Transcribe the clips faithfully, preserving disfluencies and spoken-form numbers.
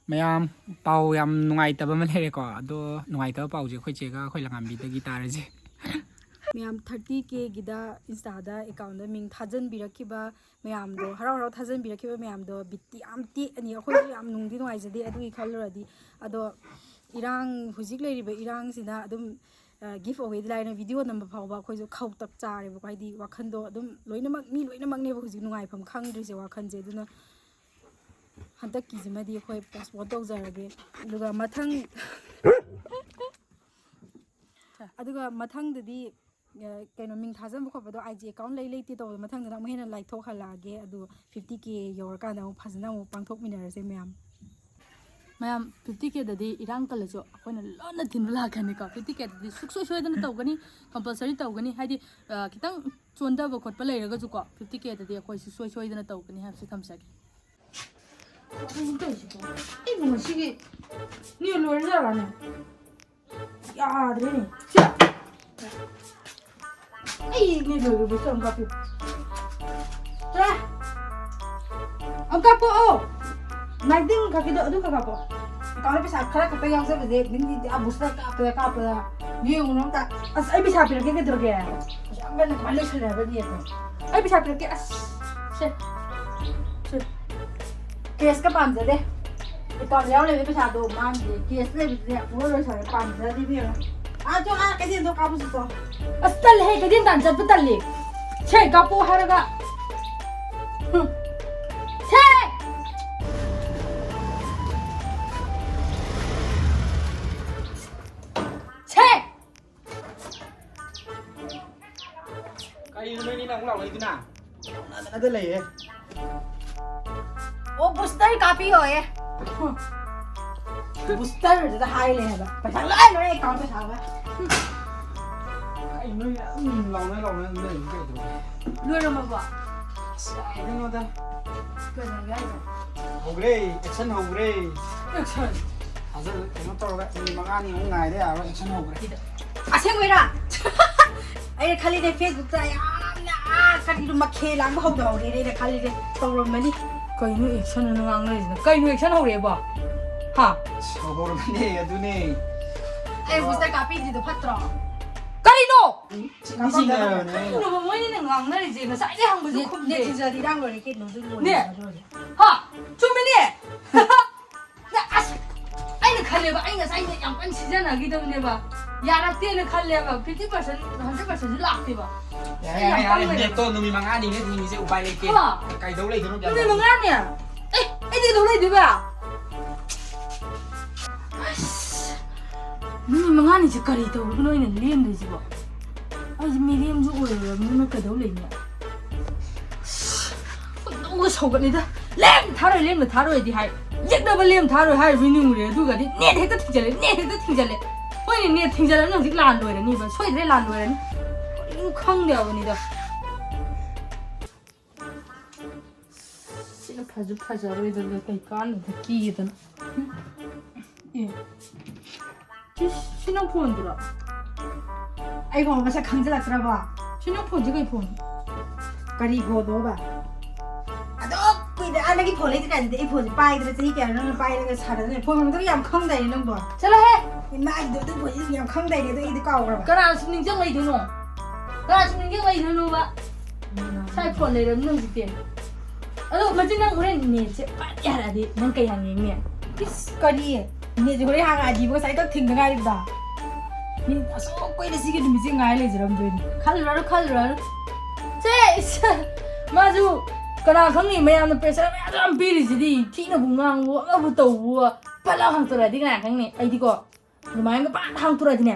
ꯃꯌꯥꯝ, ꯄꯥꯎ ꯌꯥꯝ ꯅꯨꯡꯉꯥꯏꯇꯕ ꯑꯃ ꯂꯩꯔꯦꯀꯣ꯫ ꯑꯗꯣ ꯅꯨꯡꯉꯥꯏꯇꯕ ꯄꯥꯎꯁꯦ ꯑꯩꯈꯣꯏ ꯆꯦꯒ ꯑꯩꯈꯣꯏ ꯂꯉꯥꯝꯕꯤꯗꯒꯤ ꯇꯥꯔꯁꯦ꯫ ꯃꯌꯥꯝ, ꯊꯥꯔꯇꯤ ꯀꯦꯒꯤꯗ ꯏꯟꯁꯇꯥꯗ ꯑꯦꯀꯥꯎꯟꯗ ꯃꯤꯡ ꯊꯥꯖꯤꯟꯕꯤꯔꯛꯈꯤꯕ ꯃꯌꯥꯝꯗꯣ, ꯍꯔꯥꯎ ꯍꯔꯥꯎ ꯊꯥꯖꯤꯟꯕꯤꯔꯛꯈꯤꯕ ꯃꯌꯥꯝꯗꯣ ꯕꯤꯠꯇꯤ ꯌꯥꯝ ꯇꯦꯛꯑꯅꯤ꯫ ꯑꯩꯈꯣꯏꯁꯨ ꯌꯥꯝ ꯅꯨꯡꯗꯤ ꯅꯨꯡꯉꯥꯏꯖꯗꯦ ꯑꯗꯨꯒꯤ ꯈꯜꯂꯨꯔꯗꯤ꯫ ꯑꯗꯣ ꯏꯔꯥꯡ, ꯍꯧꯖꯤꯛ ꯂꯩꯔꯤꯕ ꯏꯔꯥꯡꯁꯤꯅ ꯑꯗꯨꯝ, ꯒꯤꯐ ꯑꯋꯦꯗꯤ ꯂꯥꯏꯅ, ꯚꯤꯗꯤꯑꯣ ꯅꯝꯕ ꯐꯥꯎꯕ ꯑꯩꯈꯣꯏꯁꯨ ꯈꯧꯇꯛ ꯆꯥꯔꯦꯕꯀꯣ꯫ ꯍꯥꯏꯗꯤ ꯋꯥꯈꯟꯗꯣ ꯑꯗꯨꯝ ꯂꯣꯏꯅꯃꯛ, ꯃꯤ ꯂꯣꯏꯅꯃꯛꯅꯦꯕ ꯍꯧꯖꯤꯛ ꯅꯨꯡꯉꯥꯏꯐꯝ ꯈꯪꯗ꯭ꯔꯤꯁꯦ ꯋꯥꯈꯟꯁꯦ꯫ ꯑꯗꯨꯅ ꯍꯟꯗꯛꯀꯤꯁꯤꯃꯗꯤ ꯑꯩꯈꯣꯏ ꯄꯣꯁꯄꯣꯟ ꯇꯧꯖꯔꯒꯦ꯫ ꯑꯗꯨꯒ ꯃꯊꯪ, ꯑꯗꯨꯒ ꯃꯊꯪꯗꯗꯤ, ꯑ, ꯀꯩꯅꯣ, ꯃꯤꯡ ꯊꯥꯖꯟꯕ ꯈꯣꯠꯄꯗꯣ, ꯑꯥꯏ ꯖꯤ ꯑꯦꯀꯥꯎꯟ ꯂꯩ ꯂꯩꯇꯦ ꯇꯧꯕꯗꯣ, ꯃꯊꯪꯗꯅ ꯑꯃꯨꯛ ꯍꯦꯟꯅ ꯂꯥꯏꯊꯣꯛꯍꯜꯂꯛꯑꯒꯦ꯫ ꯑꯗꯨ ꯐꯤꯐꯇꯤ ꯀꯦ ꯌꯧꯔꯀꯥꯟꯗ ꯑꯃꯨꯛ ꯐꯖꯅ ꯑꯃꯨꯛ ꯄꯥꯡꯊꯣꯛꯃꯤꯟꯅꯔꯁꯦ ꯃꯌꯥꯝ꯫ ꯃꯌꯥꯝ, ꯐꯤꯐꯇꯤ ꯀꯦꯗꯗꯤ ꯏꯔꯥꯡ ꯀꯜꯂꯁꯨ ꯑꯩꯈꯣꯏꯅ ꯂꯣꯟꯅ ꯊꯤꯟꯕ ꯂꯥꯛꯀꯅꯤꯀꯣ꯫ ꯐꯤꯐꯇꯤ ꯀꯦꯗꯗꯤ ꯁꯨꯛꯁꯣꯏ ꯁꯣꯏꯗꯅ ꯇꯧꯒꯅꯤ, ꯀꯝꯄꯜꯁꯔꯤ ꯇꯧꯒꯅꯤ꯫ ꯍꯥꯏꯗꯤ, ꯑ, ꯈꯤꯇꯪ ꯆꯣꯟꯊꯕ ꯈꯣꯠꯄ ꯂꯩꯔꯒꯁꯨꯀꯣ, ꯐꯤꯐꯇꯤ ꯀꯦꯗꯗꯤ ꯑꯩꯈꯣꯏ ꯁꯨꯡꯁꯣꯏ ꯁꯣꯏꯗꯅ ꯇꯧꯒꯅꯤ ꯍꯥꯏꯕꯁꯤ ꯊꯝꯖꯒꯦ꯫ ꯀꯩꯅꯣ ꯇꯧꯔꯤꯁꯤꯕꯣ? ꯑꯩꯕꯨ ꯉꯁꯤꯒꯤ ꯅꯦ ꯂꯣꯏꯔꯖꯥꯠꯂꯥꯅꯦ? ꯌꯥꯗ꯭ꯔꯦꯅꯦ꯫ ꯁꯦ꯫ ꯑꯩ ꯅꯦ ꯂꯣꯏꯔꯕ ꯁꯦ ꯑꯃꯨꯛ ꯀꯥꯞꯄꯤꯌꯨ꯫ ꯁꯦ꯫ ꯑꯃꯨꯛ ꯀꯥꯞꯄꯛꯑꯣ꯫ ꯅꯥꯏꯟꯇꯤꯟ ꯈꯛꯀꯤꯗꯣ ꯑꯗꯨ ꯈꯛ ꯀꯥꯞꯄꯛꯑꯣ꯫ ꯑꯦꯀꯥꯎꯟꯗ ꯄꯩꯁꯥ ꯈꯔ ꯈꯛꯇ ꯌꯥꯎꯖꯕꯁꯦ, ꯅꯪꯗꯤ ꯑꯥ ꯕꯨꯁꯇꯔ ꯀꯥꯞꯄꯗ ꯀꯥꯞꯄꯗ꯫ ꯌꯦꯡꯉꯨꯅꯣ ꯑꯝꯇ꯫ ꯑꯁ, ꯑꯩ ꯄꯩꯁꯥ ꯄꯤꯔꯛꯀꯦ ꯀꯩꯗꯧꯔꯒꯦ? ꯄꯩꯁꯥ ꯌꯥꯝ ꯉꯟꯅ ꯀꯃꯥꯏꯅ ꯂꯣꯏꯁꯜꯂꯦ ꯍꯥꯏꯕ ꯅꯦꯠꯇꯣ? ꯑꯩ ꯄꯩꯁꯥ ꯄꯤꯔꯛꯀꯦ꯫ ꯑꯁ, ꯁꯦ꯫ ꯁꯦ꯫ ꯀꯦꯁꯀ ꯄꯥꯝꯖꯗꯦ꯫ ꯑꯦꯀꯥꯎꯟ ꯌꯥꯎ ꯂꯩꯕ ꯄꯩꯁꯥꯗꯣ ꯃꯥꯡꯗꯦ꯫ ꯀꯦꯁ ꯂꯩꯕꯗꯨꯅꯦ ꯄꯨꯡꯂꯣꯏ ꯂꯣꯏꯁꯜꯂꯦ꯫ ꯄꯥꯝꯖꯗꯦ ꯏꯕꯦꯝꯃ꯫ ꯑꯥ, ꯆꯣ, ꯑꯥ, ꯀꯩꯊꯦꯜꯗꯣ ꯀꯥꯞꯄꯨ ꯆꯠꯇꯣ꯫ ꯑꯁ, ꯇꯜꯂꯦꯍꯦ, ꯀꯩꯊꯦꯜ ꯇꯥꯟ ꯆꯠꯄ ꯇꯜꯂꯦ꯫ ꯁꯦ, ꯀꯥꯞꯄꯣ ꯍꯥꯏꯔꯒ꯫ ꯍꯨꯝ꯫ ꯁꯦ! ꯁꯦ! ꯀꯔꯤꯅꯣ ꯅꯣꯏꯅꯤꯅ ꯑꯃꯨꯛ ꯂꯥꯎꯅꯩꯗꯨꯅ? ꯂꯥꯎꯅꯗꯅꯗ ꯂꯩꯌꯦ꯫ ꯑꯣ, ꯕꯨꯁꯇꯔ ꯀꯥꯞꯄꯤꯌꯣꯌꯦ꯫ ꯕꯨꯁꯇꯔꯗꯨꯗ ꯍꯥꯏ ꯂꯩ ꯍꯥꯏꯕ꯫ ꯄꯩꯁꯥ ꯂꯣꯏ ꯂꯣꯏ ꯑꯦꯀꯥꯎꯟ ꯄꯩꯁꯥꯒ꯫ ꯀꯔꯤꯅꯣ ꯅꯣꯏꯅ ꯑꯗꯨꯝ ꯂꯥꯎꯅ ꯂꯥꯎꯅ ꯑꯗꯨꯝ ꯂꯩꯔꯤꯁꯦ ꯀꯩꯗꯧꯔꯒꯦ? ꯂꯣꯏꯔꯝꯃꯕꯣ? ꯑꯁ, ꯀꯥꯏꯗꯩꯅꯣꯗ꯫ ꯀꯩꯗꯧꯔꯒꯦ ꯍꯥꯏꯁꯦ? ꯍꯧꯈ꯭ꯔꯦ, ꯑꯦꯛꯁꯟ ꯍꯧꯈ꯭ꯔꯦ꯫ ꯑꯦꯛꯁꯟ? ꯊꯥꯖꯜꯂ ꯀꯩꯅꯣ ꯇꯧꯔꯒ ꯃꯤꯅꯤꯠ ꯃꯉꯥꯅꯤꯃꯨꯛ ꯉꯥꯏꯗ ꯌꯥꯔꯣꯏ, ꯑꯦꯛꯁꯟ ꯍꯧꯈ꯭ꯔꯦ꯫ ꯑꯁꯦꯡꯕꯩꯔꯥ? ꯑꯩꯅ ꯈꯜꯂꯤꯅꯦ ꯐꯦꯁꯕꯨꯛꯇ ꯌꯥꯝꯅ, ꯑꯥ, ꯀꯔꯤꯅꯣ ꯃꯈꯦꯜ ꯂꯥꯡꯕ ꯍꯧꯗꯍꯧꯔꯦꯅ ꯑꯩꯅ ꯈꯜꯂꯤꯅꯦ꯫ ꯇꯧꯔꯝꯃꯅꯤ꯫ ꯀꯩꯅꯣ ꯑꯦꯛꯁꯟ ꯑꯅ ꯉꯥꯡꯅꯔꯤꯁꯤꯅ? ꯀꯩꯅꯣ ꯑꯦꯛꯁꯟ ꯍꯧꯔꯛꯑꯦꯕꯣ? ꯍꯥ? ꯁꯧꯍꯧꯔꯕꯅꯦ ꯑꯗꯨꯅꯦ꯫ ꯑꯩ ꯕꯨꯁꯇꯔ ꯀꯥꯞꯄꯤꯗ꯭ꯔꯤꯗꯣ ꯐꯠꯇ꯭ꯔꯣ? ꯀꯔꯤꯅꯣ? ꯅꯤꯡꯁꯤꯡꯅꯔꯕꯅꯦ꯫ ꯀꯩꯅꯣꯕ ꯃꯣꯏꯅꯤꯅ ꯉꯥꯡꯅꯔꯤꯁꯦ? ꯉꯁꯥꯏꯗꯩ ꯍꯪꯕꯁꯨ ꯈꯨꯝꯗꯦ꯫ ꯅꯦꯠ ꯊꯤꯡꯖꯔꯗꯤ ꯏꯔꯥꯡ ꯂꯣꯏꯔꯦ ꯀꯩꯅꯣ ꯑꯗꯨ ꯅꯦ꯫ ꯂꯣꯏꯔꯦ꯫ ꯍꯥ? ꯆꯨꯝꯃꯤꯅꯦ꯫ ꯅ-, ꯑꯁ, ꯑꯩꯅ ꯈꯜꯂꯦꯕ, ꯑꯩ ꯉꯁꯥꯏ ꯅꯦꯠ ꯌꯥꯝ ꯀꯟꯅ ꯁꯤꯖꯤꯟꯅꯈꯤꯗꯕꯅꯦꯕ, ꯌꯥꯔꯛꯇꯦꯅ ꯈꯜꯂꯦꯕ꯫ ꯐꯤꯐꯇꯤ ꯄꯥꯔꯁꯦꯟ, ꯍꯟꯗ꯭ꯔꯦꯠ ꯄꯥꯔꯁꯦꯟꯁꯨ ꯂꯥꯛꯇꯦꯕ꯫ ꯌꯥꯔꯦ ꯌꯥꯔꯦ ꯌꯥꯔꯦ, ꯅꯦꯠꯇꯣ ꯅꯨꯃꯤꯠ ꯃꯉꯥꯅꯤꯅꯦ ꯊꯤꯡꯉꯤꯁꯦ, ꯎꯄꯥꯏ ꯂꯩꯇꯦ꯫ ꯍꯥ? ꯀꯩꯗꯧ ꯂꯩꯗꯣꯏꯅꯣ? ꯅꯨꯃꯤꯠ ꯃꯉꯥꯅꯤ? ꯑꯦ, ꯑꯩꯗꯤ ꯀꯩꯗꯧ ꯂꯩꯗꯣꯏꯕ? ꯑꯁ, ꯅꯨꯃꯤꯠ ꯃꯉꯥꯅꯤꯁꯦ ꯀꯔꯤ ꯇꯧꯔꯒꯅꯣ ꯑꯩꯅ ꯂꯦꯟꯗꯣꯏꯁꯤꯕꯣ? ꯑꯩꯁꯦ ꯃꯤꯔꯦꯝꯁꯨ ꯑꯣꯏꯔꯨꯔꯕꯅꯤꯅ ꯀꯩꯗꯧ ꯂꯩꯅꯤ? ꯑꯁ, ꯈꯣꯏꯗꯧꯒ ꯁꯧꯒꯠꯂꯤꯗ꯫ ꯂꯦꯝꯅ ꯊꯥꯔꯣꯏ, ꯂꯦꯝꯅ ꯊꯥꯔꯣꯏꯗꯤ ꯍꯥꯏ꯫ ꯌꯦꯛꯅꯕ ꯂꯦꯝ ꯊꯥꯔꯣꯏ ꯍꯥꯏꯔꯨꯕꯩ ꯅꯤꯡꯉꯨꯔꯦ꯫ ꯑꯗꯨꯒꯗꯤ ꯅꯦꯠ ꯍꯦꯛꯇ ꯊꯤꯡꯖꯜꯂꯦ, ꯅꯦꯠ ꯍꯦꯛꯇ ꯊꯤꯡꯖꯜꯂꯦ꯫ ꯍꯣꯏꯅꯦ, ꯅꯦꯠ ꯊꯤꯡꯖꯜꯂꯕꯅꯤꯅ ꯍꯧꯖꯤꯛ ꯂꯥꯟ ꯂꯣꯏꯔꯅꯤꯕ꯫ ꯁꯣꯏꯗ꯭ꯔꯦ, ꯂꯥꯟ ꯂꯣꯏꯔꯅꯤ꯫ ꯀꯔꯤꯅꯣ ꯈꯪꯗꯦ ꯍꯥꯏꯕꯅꯤꯗ꯫ ꯁꯤꯅ ꯐꯁꯨ ꯐꯖꯔꯣꯏꯗꯕꯗ ꯀꯩ ꯀꯥꯟꯗꯕꯗ ꯀꯤꯗꯅ꯫ ꯑꯦ꯫ ꯁꯤ, ꯁꯤ ꯅꯪ ꯐꯣꯟꯗꯨꯔꯣ? ꯑꯩ ꯐꯣꯟ ꯃꯁꯛ ꯈꯪꯖꯤꯜꯂꯛꯇ꯭ꯔꯕꯣ? ꯁꯤ ꯅꯪ ꯐꯣꯟꯁꯦ ꯀꯩ ꯐꯣꯟ? ꯀꯔꯤ ꯐꯣꯟꯅꯣꯕ? ꯑꯗꯨꯛ ꯀꯨꯏꯅ ꯑꯥ ꯅꯪꯒꯤ ꯐꯣꯟ ꯂꯩꯇ꯭ꯔꯤ ꯀꯥꯟꯗꯗꯤ ꯑꯩ ꯐꯣꯟꯁꯦ ꯄꯥꯏꯗꯅ ꯆꯍꯤ ꯀꯌꯥꯅꯣ ꯅꯪꯅ ꯄꯥꯏꯔꯒ ꯁꯥꯟꯅꯗꯅ? ꯐꯣꯟ ꯃꯃꯤꯡꯗꯣ ꯌꯥꯝ ꯈꯪꯗꯥꯏꯅꯦ ꯅꯪꯕꯣ? ꯆꯠꯂꯣꯍꯦ! ꯏꯃꯥꯒꯤꯗꯣ ꯑꯗꯨ ꯐꯣꯟꯁꯦ ꯌꯥꯝ ꯈꯪꯗꯥꯏꯅꯦ, ꯑꯗꯣ ꯑꯩꯗꯤ ꯀꯥꯎꯈ꯭ꯔꯕ꯫ ꯀꯅꯥꯅ ꯁꯨꯝ ꯅꯤꯡꯁꯤꯡ ꯂꯩꯗꯣꯏꯅꯣ? ꯀꯅꯥꯅ ꯁꯨꯝ ꯅꯤꯡꯁꯤꯡ ꯂꯩꯗꯣꯏꯅꯣꯕ? ꯁꯥꯏ ꯐꯣꯟ ꯂꯩꯔꯕꯅꯤꯅ ꯍꯧꯖꯤꯛꯇꯤ꯫ ꯑꯗꯣ ꯃꯆꯤꯟ, ꯅꯪ ꯍꯣꯔꯦꯟ ꯅꯦꯠꯁꯦ ꯄꯠ ꯌꯥꯔꯛꯑꯗꯤ ꯅꯪ ꯀꯩ ꯍꯥꯏꯅꯤꯡꯉꯤ? ꯏꯁ, ꯀꯔꯤ? ꯅꯦꯠꯁꯦ ꯍꯣꯔꯦꯟ ꯍꯥꯡꯉꯛꯑꯗꯤꯕ, ꯉꯁꯥꯏ ꯈꯛ ꯊꯤꯡꯗ ꯉꯥꯏꯔꯤꯕꯗ꯫ ꯃꯤ ꯑꯁꯨꯛ ꯀꯨꯏꯅ ꯁꯤꯒꯤ ꯅꯨꯃꯤꯠꯁꯦ ꯉꯥꯏ ꯂꯩꯖꯔꯝꯗꯣꯏꯅꯤ꯫ ꯈꯜꯂꯨꯔꯅꯨ, ꯈꯜꯂꯨꯔꯅꯨ꯫ ꯁꯦ, ꯏꯁ, ꯃꯥꯁꯨ ꯀꯅꯥ ꯈꯪꯅꯤ, ꯃꯌꯥꯝꯅ ꯄ꯭ꯔꯦꯁꯔ ꯃꯌꯥꯝ ꯌꯥꯝ ꯄꯤꯔꯤꯁꯤꯗꯤ, ꯊꯤꯅꯕꯨ ꯉꯥꯡꯕꯨ ꯑꯃꯕꯨ ꯇꯧꯕꯨ, ꯐꯠ ꯂꯥꯎ ꯍꯥꯡꯇꯣꯔꯛꯑꯗꯤ ꯀꯅꯥ ꯈꯪꯅꯤ? ꯑꯩꯗꯤꯀꯣ, ꯑꯗꯨꯃꯥꯏꯅꯒ ꯄꯥꯛ ꯍꯥꯡꯇꯣꯔꯛꯑꯗꯤꯅꯦ,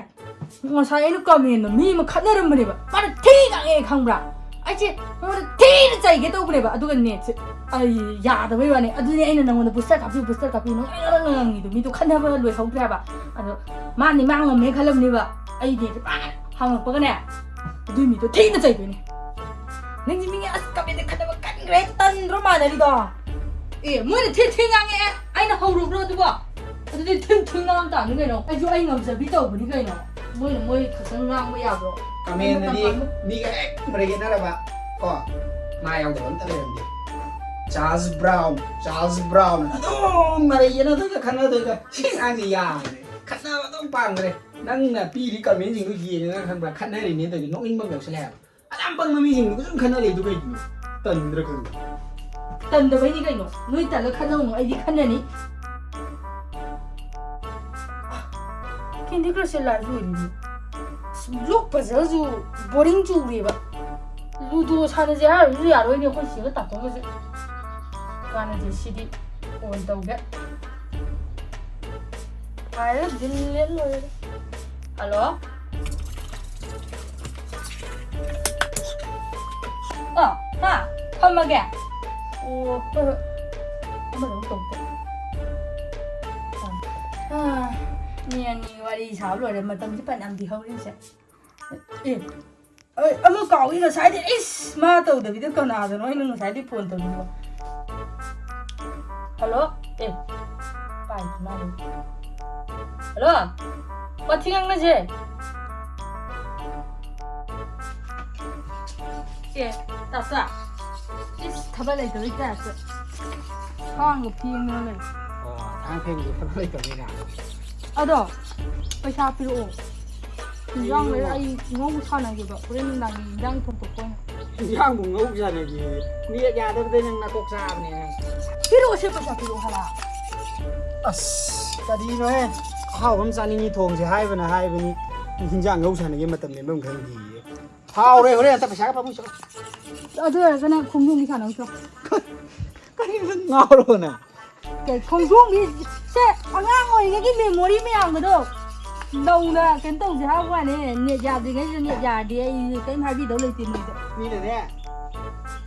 ꯉꯁꯥꯏ ꯑꯩꯅ ꯀꯃꯦꯟꯗ ꯃꯤ ꯑꯃ ꯈꯠꯅꯔꯝꯕꯅꯦꯕ, ꯃꯥꯅ ꯊꯤ ꯉꯥꯡꯉꯦ ꯈꯪꯕ꯭ꯔꯥ? ꯑꯩꯁꯦ ꯃꯉꯣꯟꯗ ꯊꯤꯅ ꯆꯩꯒꯦ ꯇꯧꯕꯅꯦꯕ, ꯑꯗꯨꯒ ꯅꯦꯠꯁꯦ ꯑꯩ ꯌꯥꯗꯕꯩ ꯋꯥꯅꯤ꯫ ꯑꯗꯨꯅꯦ ꯑꯩꯅ ꯅꯪꯉꯣꯟꯗ ꯕꯨꯁꯇꯔ ꯀꯥꯞꯄꯤꯌꯨ, ꯕꯨꯁꯇꯔ ꯀꯥꯞꯄꯤꯌꯨ, ꯅꯪ ꯉꯥꯡ ꯉꯥꯡ ꯉꯥꯡꯉꯤꯗꯣ, ꯃꯤꯗꯣ ꯈꯠꯅꯕ ꯂꯣꯏꯍꯧꯗ꯭ꯔꯦ ꯍꯥꯏꯕ꯫ ꯑꯗꯣ ꯃꯥꯅꯤ ꯃꯥ ꯉꯝꯃꯦ ꯈꯜꯂꯝꯅꯦꯕ, ꯑꯩꯗꯤ ꯄꯥꯛ ꯍꯥꯡꯉꯛꯄꯒꯅꯦ, ꯑꯗꯨꯏ ꯃꯤꯗꯣ ꯊꯤꯅ ꯆꯩꯗꯣꯏꯅꯦ꯫ ꯅꯪꯁꯦ ꯃꯤꯒꯤ ꯑꯁ ꯀꯃꯦꯟꯗ ꯈꯠꯅꯕ ꯀꯟꯈ꯭ꯔꯦ, ꯇꯟꯗ꯭ꯔꯣ ꯃꯥꯟꯅꯔꯤꯗꯣ? ꯑꯦ, ꯃꯣꯏꯅ ꯊꯤ ꯊꯤ ꯉꯥꯡꯉꯛꯑꯦ, ꯑꯩꯅ ꯍꯧꯔꯨꯕ꯭ꯔꯣ ꯑꯗꯨꯕꯣ? ꯑꯗꯨꯗꯤ ꯊꯤ ꯊꯤ ꯉꯥꯡ ꯇꯥꯕꯅꯤ ꯀꯩꯅꯣ꯫ ꯑꯩꯁꯨ ꯑꯩ ꯉꯝꯖꯕꯤ ꯇꯧꯕꯅꯤ ꯀꯩꯅꯣ꯫ ꯃꯣꯏꯅ ꯃꯣꯏ ꯈꯛꯇꯪ ꯉꯥꯡꯕ ꯌꯥꯕ꯭ꯔꯣ? ꯀꯃꯦꯟꯗꯗꯤ ꯃꯤꯒ ꯍꯦꯛ ꯃꯔꯩ ꯌꯦꯠꯅꯔꯕ ꯀꯣ, ꯃꯥ ꯌꯥꯎꯗꯕ ꯑꯝꯇ ꯂꯩꯔꯝꯗꯦ꯫ ꯆꯥꯔꯜꯁ ꯕ꯭ꯔꯥꯎꯟ, ꯆꯥꯔꯜꯁ ꯕ꯭ꯔꯥꯎꯟ ꯑꯗꯨꯝ ꯃꯔꯩ ꯌꯦꯠꯅꯗꯣꯏꯒ ꯈꯠꯅꯗꯣꯏꯒ꯫ ꯁꯤ ꯑꯉꯥꯡꯁꯦ ꯌꯥꯗ꯭ꯔꯦ, ꯈꯠꯅꯕ ꯑꯗꯨꯝ ꯄꯥꯝꯈ꯭ꯔꯦ꯫ ꯅꯪꯅ ꯄꯤꯔꯤ ꯀꯃꯦꯟꯁꯤꯡꯗꯨ ꯌꯦꯡꯉꯒ ꯈꯪꯕ꯭ꯔꯥ, ꯈꯠꯅꯔꯤꯅꯦ ꯇꯧꯔꯤꯁꯦ꯫ ꯅꯣꯛꯅꯤꯡꯕ ꯑꯃ ꯌꯥꯎꯁꯜꯂꯦ ꯍꯥꯏꯕ꯫ ꯑꯗꯥꯝ ꯄꯪꯕ ꯃꯤꯁꯤꯡꯗꯨꯒ ꯁꯨꯝ ꯈꯠꯅ ꯂꯩꯗꯨ ꯀꯩꯒꯤꯅꯣ? ꯇꯟꯗ꯭ꯔꯥ ꯈꯪꯗꯦ꯫ ꯇꯟꯗꯕꯩꯅꯤ ꯀꯩꯅꯣ꯫ ꯅꯣꯏ ꯇꯜꯂ ꯈꯠꯅꯧꯅꯨ, ꯑꯩꯗꯤ ꯈꯠꯅꯅꯤ꯫ Candy ꯀ꯭ꯔꯁꯁꯦ life ꯂꯣꯏꯔꯤꯅꯦ꯫ ꯑꯁ, ꯕ꯭ꯂꯣꯛ ꯄꯖꯜꯁꯨ ꯕꯣꯔꯤꯡ ꯆꯨꯔꯦꯕ꯫ ꯂꯨꯗꯣ ꯁꯥꯟꯅꯁꯦ ꯍꯥꯏꯔꯁꯨ ꯌꯥꯔꯣꯏꯅꯦ ꯑꯩꯈꯣꯏ ꯆꯦꯒ ꯇꯥꯇꯣꯟꯒꯁꯦ꯫ ꯀꯥꯟꯅꯗꯦ ꯁꯤꯗꯤ꯫ ꯑꯣꯟ ꯇꯧꯒꯦ꯫ ꯍꯥꯏꯔꯒ ꯗꯤꯜꯂꯦꯟ ꯂꯣꯏꯔꯦ꯫ ꯍꯜꯂꯣ? ꯑ, ꯍꯥ? ꯊꯝꯃꯒꯦ? ꯑꯣ, ꯍꯣꯏ, ꯍꯣꯏ꯫ ꯑꯃꯗ ꯑꯃꯨꯛ ꯇꯧꯒꯦ꯫ ꯑ, ꯃꯤ ꯑꯅꯤ ꯋꯥꯔꯤ ꯁꯥꯕ ꯂꯣꯏꯔꯦ꯫ ꯃꯇꯝꯁꯤ ꯐꯅꯌꯥꯝꯗꯤ ꯍꯧꯔꯤꯁꯦ꯫ ꯑꯦ, ꯑꯩ ꯑꯃ ꯀꯥꯎꯏ ꯉꯁꯥꯏꯗꯤ꯫ ꯏꯁ! ꯃꯥ ꯇꯧꯗꯕꯤꯗ ꯀꯅꯥꯗꯅꯣ ꯑꯩꯅ ꯉꯁꯥꯏꯗꯤ ꯐꯣꯟ ꯇꯧꯔꯤꯕ꯫ ꯍꯜꯂꯣ? ꯑꯦ, ꯄꯥꯏꯗꯦ ꯃꯥꯗꯤ꯫ ꯍꯜꯂꯣ? ꯋꯥꯊꯤ ꯉꯥꯡꯅꯁꯦ꯫ ꯑꯦ, ꯇꯥꯇꯥ꯫ ꯏꯁ, ꯊꯕꯛ ꯂꯩꯇꯕꯩ ꯇꯥꯏꯞꯇ꯫ ꯈ꯭ꯋꯥꯡꯒ ꯐꯦꯡꯗꯅ ꯂꯩ꯫ ꯑꯣ, ꯊꯥꯡ ꯐꯦꯡꯕ ꯊꯕꯛ ꯂꯩꯇꯕꯅꯤꯅ꯫ ꯑꯗꯣ, ꯄꯩꯁꯥ ꯄꯤꯔꯛꯑꯣ꯫ ꯏꯟꯖꯥꯡ ꯂꯩꯔ ꯑꯩ ꯉꯧ ꯁꯥꯟꯅꯒꯦꯕ꯫ ꯍꯣꯔꯦꯟ ꯅꯨꯡꯗꯥꯡꯒꯤ ꯏꯟꯖꯥꯡ ꯊꯣꯡꯗꯣꯛꯄ ꯑꯣꯏꯅ꯫ ꯏꯟꯖꯥꯡꯕꯨ ꯉꯧ ꯁꯥꯟꯅꯒꯦ꯫ ꯅꯦꯠ ꯌꯥꯗꯕꯗꯩ ꯅꯪ ꯅꯀꯣꯛ ꯆꯥꯕꯅꯦ ꯅꯪ꯫ ꯄꯤꯔꯛꯑꯣꯁꯦ, ꯄꯩꯁꯥ ꯄꯤꯔꯛꯑꯣ ꯍꯥꯏꯕ꯫ ꯑꯁ, ꯀꯔꯤꯅꯣꯍꯦ? ꯑꯍꯥꯎꯕ ꯑꯃ ꯆꯥꯅꯤꯡꯉꯤ ꯊꯣꯡꯁꯦ ꯍꯥꯏꯕꯅ ꯍꯥꯏꯕꯅꯤ꯫ ꯏꯟꯖꯥꯡ ꯉꯧ ꯁꯥꯟꯅꯒꯦ ꯃꯇꯝ ꯂꯦꯟꯕꯝ ꯈꯪꯗꯦꯌꯦ꯫ ꯍꯥꯎꯔꯦ, ꯍꯣꯔꯦꯟ ꯑꯝꯇ ꯄꯩꯁꯥꯒ ꯄꯥꯝꯃꯨ ꯆꯠꯂꯣ꯫ ꯑꯗꯨ ꯑꯣꯏꯔꯒꯅ ꯈꯣꯡꯖꯣꯝꯒꯤ ꯁꯥꯟꯅꯧꯁꯣ꯫ ꯀꯔꯤꯅꯣ ꯅꯪ ꯉꯥꯎꯔꯕꯣ ꯅꯪ? ꯀꯩ ꯈꯣꯡꯖꯣꯝꯒꯤ ꯁꯦ ꯑꯉꯥꯡ ꯑꯣꯏꯔꯤꯉꯩꯒꯤ ꯃꯦꯃꯣꯔꯤ ꯃꯌꯥꯝꯒꯗꯣ ꯅꯧꯅ ꯀꯩꯅꯣ ꯇꯧꯁꯦ ꯍꯥꯏꯕ ꯋꯥꯅꯦ꯫ ꯅꯦꯠ ꯌꯥꯗ꯭ꯔꯤꯉꯩꯁꯤꯗ ꯅꯦꯠ ꯌꯥꯔꯗꯤ ꯑꯩ ꯀꯔꯤꯝ ꯍꯥꯏꯕꯤꯗꯧ ꯂꯩꯇꯦ ꯅꯣꯏꯗ꯫ ꯃꯤꯅꯅꯦ,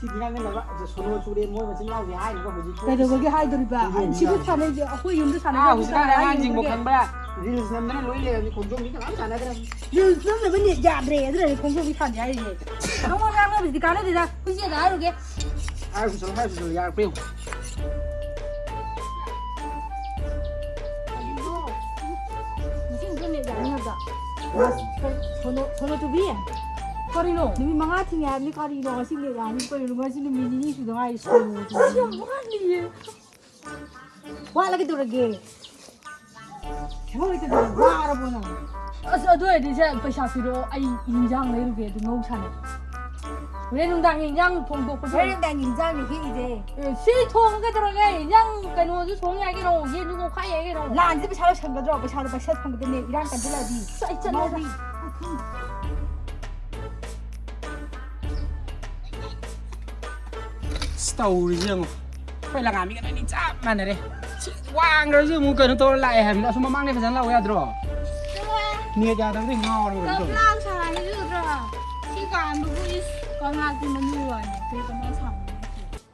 ꯁꯤꯗꯤ ꯉꯥꯡꯅꯅꯕ ꯁꯣꯅꯣ ꯆꯨꯔꯦ ꯃꯣꯏ ꯃꯆꯤꯟ ꯃꯅꯥꯎꯁꯦ ꯍꯥꯏꯅꯕ ꯍꯧꯖꯤꯛ꯫ ꯀꯩꯗꯧꯕꯒꯦ ꯍꯥꯏꯗꯣꯔꯤꯕ? ꯈꯣꯡꯖꯣꯝꯒꯤ ꯁꯤꯕꯨ ꯁꯥꯟꯅꯩꯁꯦ ꯑꯩꯈꯣꯏ ꯌꯨꯝꯗ ꯁꯥꯟꯅꯩ꯫ ꯑꯥ, ꯍꯧꯖꯤꯛꯀꯥꯟ ꯑꯉꯥꯡꯁꯤꯡꯕꯨ ꯈꯪꯕ꯭ꯔꯥ? ꯔꯤꯜꯁ ꯅꯝꯗꯅ ꯂꯣꯏ ꯂꯩꯔꯕꯅꯤ, ꯈꯣꯡꯖꯣꯝꯒꯤ ꯀꯅꯥꯝ ꯁꯥꯟꯅꯗ꯭ꯔꯕꯅꯤ꯫ ꯔꯤꯜꯁ ꯅꯝꯅꯕ ꯅꯦꯠ ꯌꯥꯗ꯭ꯔꯦ, ꯑꯗꯨꯅꯅꯦ ꯈꯣꯡꯖꯣꯝꯒꯤ ꯁꯥꯟꯅꯩ ꯍꯥꯏꯔꯤꯁꯦ꯫ ꯅꯉꯣꯟ ꯉꯥꯡꯅꯕꯁꯤꯗꯤ ꯀꯥꯟꯅꯗꯦꯗ, ꯍꯨꯏꯆꯦꯗ ꯍꯥꯏꯔꯨꯒꯦ꯫ ꯍꯥꯏꯔꯨ ꯆꯠꯂꯣ, ꯍꯥꯏꯔꯨ ꯆꯠꯂꯣ, ꯌꯥꯔꯛꯄ꯭ꯔꯥ ꯌꯦꯡꯉꯨ꯫ ꯉꯁꯤ ꯅꯨꯃꯤꯠ ꯌꯥꯅꯤ ꯍꯥꯏꯕ꯫ ꯁꯣꯅꯣ, ꯁꯣꯅꯣ ꯆꯨꯕꯤ꯫ ꯀꯔꯤꯅꯣ? ꯅꯨꯃꯤꯠ ꯃꯉꯥ ꯊꯤꯡꯉꯦ ꯍꯥꯏꯕꯅꯤ, ꯀꯔꯤꯅꯣ? ꯉꯁꯤ ꯅꯦꯠ ꯌꯥꯅꯤ, ꯀꯔꯤꯅꯣ? ꯉꯁꯤ ꯅꯨꯃꯤꯠ ꯅꯤꯅꯤ ꯁꯨꯗ ꯉꯥꯏꯔꯤ, ꯁꯥꯎꯅꯤꯡꯕꯁꯤꯗꯤ꯫ ꯑꯁ, ꯌꯥꯝ ꯋꯥꯠꯂꯤꯌꯦ꯫ ꯋꯥꯠꯂ ꯀꯩꯗꯧꯔꯒꯦ? ꯊꯕꯛ ꯂꯩꯇꯗꯅ ꯋꯥꯔꯕꯣ ꯅꯪ? ꯑꯁ, ꯑꯗꯨ ꯑꯣꯏꯔꯗꯤ ꯁꯦ, ꯄꯩꯁꯥ ꯄꯤꯔꯛꯑꯣ, ꯑꯩ ꯏꯟꯖꯥꯡ ꯂꯩꯔꯨꯒꯦ, ꯑꯗꯨ ꯉꯧ ꯁꯥꯟꯅ꯫ ꯍꯣꯔꯦꯟ ꯅꯨꯡꯗꯥꯡꯒꯤ ꯏꯟꯖꯥꯡ ꯊꯣꯡꯗꯣꯛꯄꯗꯣ꯫ ꯍꯣꯔꯦꯟ ꯅꯨꯡꯗꯥꯡꯒꯤ ꯏꯟꯖꯥꯡꯅꯤ ꯍꯦꯛꯏꯁꯦ꯫ ꯑꯦ, ꯁꯤ ꯊꯣꯡꯉ ꯀꯩꯗꯧꯔꯒꯦ? ꯏꯟꯖꯥꯡ ꯀꯩꯅꯣꯁꯨ ꯊꯣꯡ ꯌꯥꯏ ꯀꯩꯅꯣ, ꯌꯦꯟꯁꯨ ꯉꯧꯈꯥꯏ ꯌꯥꯏ ꯀꯩꯅꯣ꯫ ꯂꯥꯟꯁꯤꯗ ꯄꯩꯁꯥ ꯂꯣꯏꯁꯟꯒꯗ꯭ꯔꯣ? ꯄꯩꯁꯥꯗꯣ ꯄꯩꯁꯥ ꯐꯪꯒꯗꯕꯅꯦ, ꯏꯔꯥꯡ ꯀꯟꯁꯤꯜꯂꯛꯑꯗꯤ꯫ ꯑꯁ, ꯑꯩ ꯆꯠꯂꯦꯗ꯫ ꯉꯥꯎꯕꯤ꯫ ꯑꯁ, ꯇꯧꯔꯤꯁꯦ ꯌꯦꯡꯉꯣ꯫ ꯑꯩꯈꯣꯏ ꯂꯪꯉꯥꯕꯤꯒ ꯅꯣꯏꯅꯤ ꯆꯞ ꯃꯥꯟꯅꯔꯦ꯫ ꯁꯤ ꯋꯥꯡꯈ꯭ꯔꯁꯨ ꯑꯃꯨꯛ ꯀꯩꯅꯣ ꯇꯧꯔ ꯂꯥꯛꯑꯦ ꯍꯥꯏꯕꯅꯤ꯫ ꯑꯁꯣꯝ ꯃꯃꯥꯡꯗꯩ ꯐꯖꯅ ꯂꯥꯛꯑꯣ ꯌꯥꯗ꯭ꯔꯣ? ꯆꯠꯂꯣꯍꯦ꯫ ꯅꯦꯠ ꯌꯥꯗꯕꯗꯤ ꯉꯥꯎꯔꯕ ꯀꯩꯅꯣ ꯇꯧꯔꯦ꯫ ꯀꯪꯂꯥ ꯁꯥꯔꯤꯁꯦ ꯎꯗ꯭ꯔꯣ? ꯁꯤ ꯀꯥꯟꯗꯕꯨ ꯏꯁ, ꯀꯪꯂꯥꯒꯤ ꯃꯅꯨꯡ ꯋꯥꯅꯤ꯫ ꯀꯩ ꯀꯪꯂꯥ ꯁꯥꯕꯅꯣ?